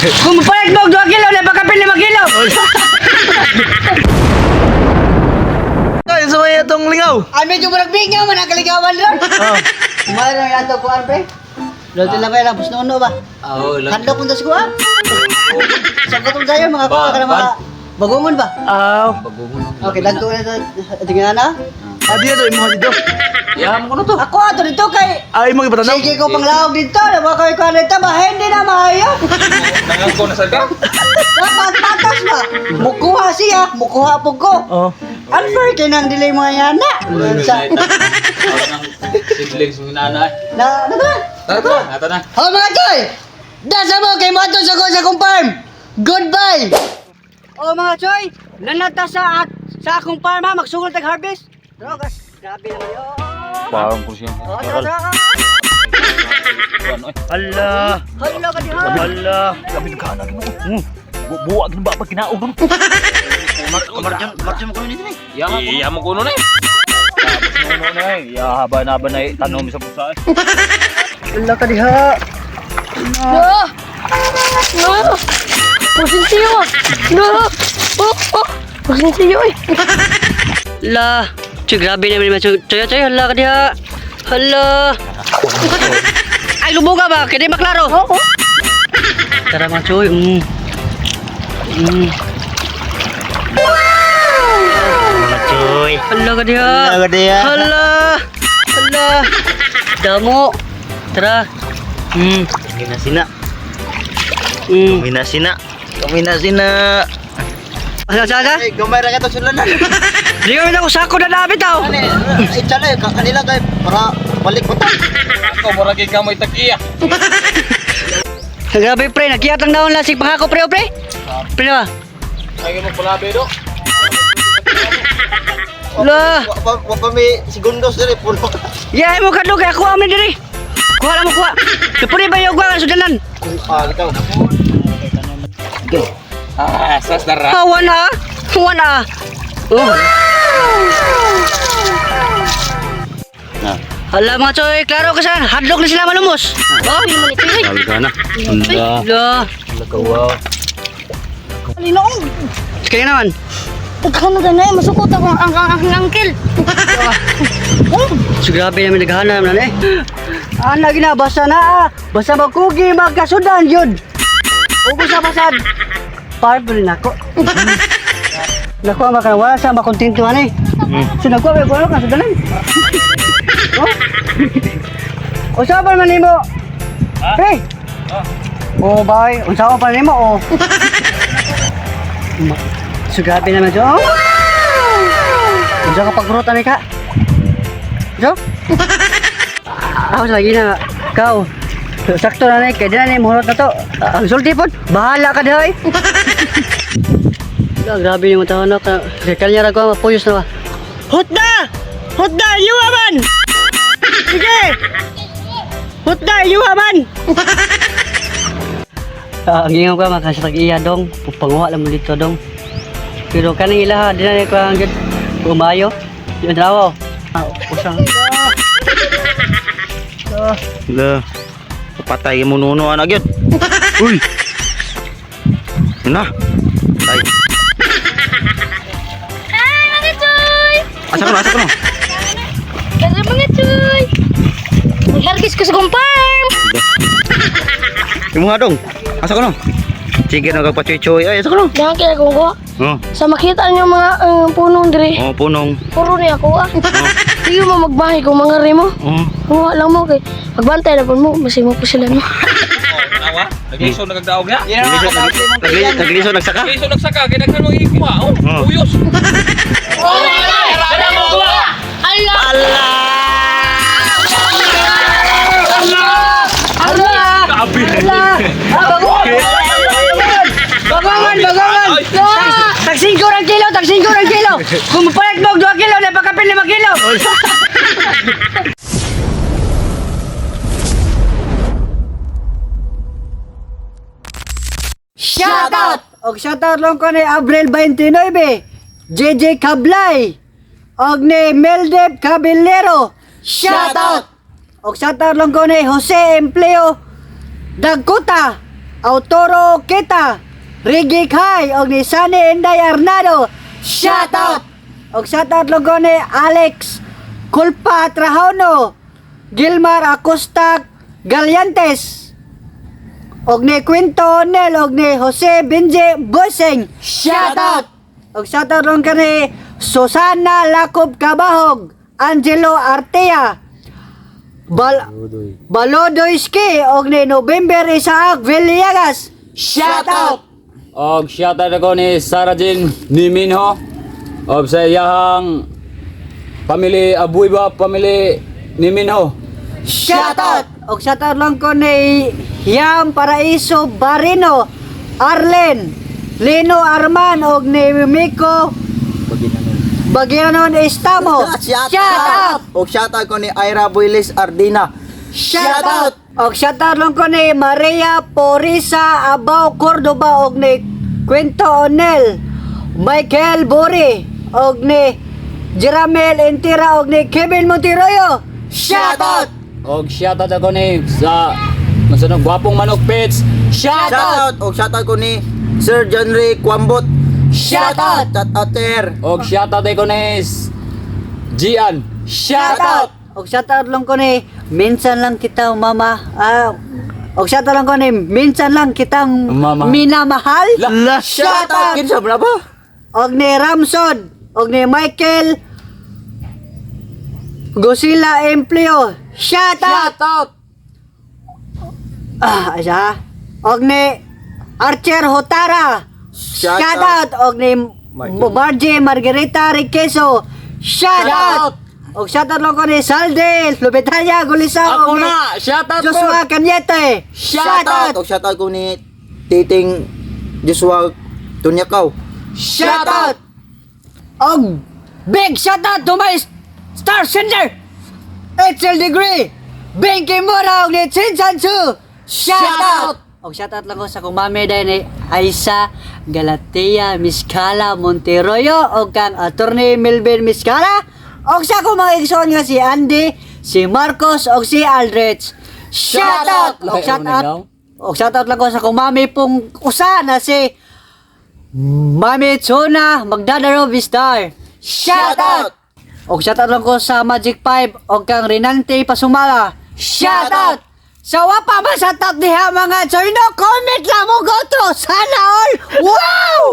Kung palit mo 2 kilo na pakapil 5 kilo. Ay, sa may atong lingaw. Ay, medyo murag bingaw man ang kaligawan ron. Oh. Mayroon na yato ko pre. Lote lang kayo lang, nuno ba? Oo, lang. Hadlok kung tas ko ah. Sa katong dayon mga kuha ka na mga bagungon ba? Aw. Bagungon. Okay, dagko na ito. Tingnan na. Adi na to imo dito. Yaman ko na to. Ako ato dito kay Ay, mo gipatanaw. Sige ko panglaog dito, na mga kayo kuha dito, ba hindi na maayo. Nangangko na sa ka. Dapat patas ba? Mukuha siya, mukuha po ko. Oh. Unfair kay nang delay mga yana. Sa Siblings ng nanay. na na na. Tara, tara. Ata na. Ho mga choy! Dasa mo kay moadto sa ko sa akong farm. Goodbye. Oh mga choy, nanata sa at sa akong farm ha, magsugol tag harvest. Drogas, grabe naman yo. Parang ko siya. Oh, tara, tara. Ala. Hala ka diha. Ala. Grabe ka na Ginoo. Buwag na ba pag kinaog ron? Marjan mo kuno nito eh. Iya mo kuno na eh. Tapos nuno na eh. Ya haba na ba na eh, tanom sa pusa eh. Hala ka diha. No! No! Pusinsiyo! No! Oh, oh! Pusinsiyo eh! La, choy grabe naman naman choy. Choy choy hala ka diha. Hala. Ay lumuga ba? Kaya di maklaro. Oo. Tara mga choy. Mga choy. Hala ka diha. Hala ka diha. Hala. Hala. Damo. Tara. Minasina. Minasina. Minasina. Asa asa asa? Ay, gamay ra ka to sila na. Di ko na sako na nabi tao. Ay, tsala kanila kay para balik ko to. Ako murag ikaw may tag-iya. Grabe pre, nagkiyat lang naon lasig pangako pre oh, pre. Pre ba? Ay mo palabi do. La. Wa pa may segundos diri puno. Ya mo kadlo kay ako amin diri. Kuha lang mo kuha. Kapuri ba yung kuha sudanan? Ah, ikaw. Ah, sas dara. Hawa na. Hawa na. Oh. Hala mga choy, klaro ka saan. Hadlok na sila malumos. Oh. Talaga na. Ala. Lagawa. Linoong! Kaya naman. Pagka na ganay, masukot ako ang aking uncle. Oh! So, grabe naman naghahanap na eh. Ana gina basta na ah. Basta magkugi magkasudan yun. Ubos na basad. Parbol na ko. Naku ang maka wala sa makontento ani. So naku ay kuno kasudanan. Oh. Unsa pa man nimo? Pre. Oh, bay, unsa pa nimo oh. So grabe naman to. Oh. Unsa ka pagrot ani ka? So? Ako sa lagi na, ikaw. Sakto na na, kaya di na na yung muhurot na to. Ah, ang sulti po, bahala ka dihay. Ala, grabe yung tao na. Kaya kanya ra ko, mapuyos na ba? Hutda! Hutda! Yuha man! Sige! Hutda! Yuha man! Ah, ang ingon ko, makasatag iya dong. Panguha lang mo dito dong. Pero kaning ilaha, di na ko ang gud. Umayo. Yung drawo. Ah, usang. La. Patay mo nuno ana gyud. Uy. Na. Tay. Hi mga choy! Asa ko na, asa ko na. Kasi mga choy! Nagharkis ko sa kong farm! Imo dong. Asa ko na. Sige na kagpachoy-choy. Ay, asa ko na. Dahil kaya kung ko, Oh, sa makita niyo mga punong dire, oh punong. puro niya ako ah. Sige mo magbahay kung mga remo. Oh. Kumuha lang mo kay magbantay na po mo, masimo po sila no. Nawa. Nagliso nagdaog na. Nagliso nagsaka. Nagliso nagsaka kay daghan mo ikuha. Oh, Oh. uyos. Allah! Grabe. Ala! Ah, bagongan! Bagongan! Bagongan! Tag 5 ng kilo! Tag 5 ng kilo! Kung mapalit mo 2 kilo, napakapil 5 kilo! Shoutout! Og shoutout lang ko ni Abril 29, JJ Cablay, og ni Meldep Caballero. Shoutout! Og shoutout lang ko ni Jose Empleo Dagkuta. Autoro Kita, Rigi Kai og ni Sunny Inday Arnado. Shout out! Og shout out lang ko ni Alex Culpa Trajono, Gilmar Acosta Galiantes, og ni Quinto Nel og ni Jose Benji Busing. Shout out! Og shout out lang kani Susana Lacob Cabahog, Angelo Artea, Balodoyski og ni November Isaac Villegas. Shout out! Og shoutout ako ni Sarah Jean ni Minho. Og sa iyahang family Abuiba, family ni Minho. Shout out! Og shout out lang ko ni Yam Paraiso Barino, Arlen, Lino Arman og ni Miko Bagianon Estamo. Shout, Shout out! Og shout out ko ni Ira Builis Ardina. Shout out! Og shout out lang ko ni Maria Porisa Abao Cordoba og ni Quinto Onel, Michael Bori og ni Jeramel Entira og ni Kevin Monteroyo. Shout out! Og shoutout ako ni sa masunod gwapong manok pets. Shout Shout out! out! Og shout out ko ni Sir John Ray Kwambot. Shout out! Shout out, sir. Og shoutout ako ni Gian. Shout Shout out! out! Og shout out lang ko ni minsan lang kita mama. Ah, og shout out lang ko ni minsan lang kitang Mama. minamahal. La. Shout out! Kinsa ba na ba? Og ni Ramson, og ni Michael Gosila Empleo. Shout out! Shout out! Ah, asa. Og ni Archer Hotara. Shout Shout out! Og ni Margie. Margie Margarita Riqueso. Shout Shout out! out! Og shout out lang ko ni Salde Lubetanya Gulisao. Ako og ni na! Shout out Joshua po! Cañete. Shout out! Og shout out ko ni Titing Joshua Tunyakaw. Shout out! Og big shout out to my star sender, Etzel Degree, Binky Mura og ni Chin San Su. Shout Shout out! out! Og shout out lang ko sa kumami dahil ni Aisa Galatea Miscala Monteroyo og kang Attorney Melvin Miscala og sa akong mga igsoon nga si Andy, si Marcos og si Aldrich. Shout out! Og shout out! Og shout out lang ko sa kumami pong usa na si Mami Tsuna Magdadaro Vistar. Shout out! Og shout out lang ko sa Magic 5 og kang Rinante Pasumala. Shout out! Sa wapa man sa top diha mga choy, no comment lang mo go to. Sana all. Wow!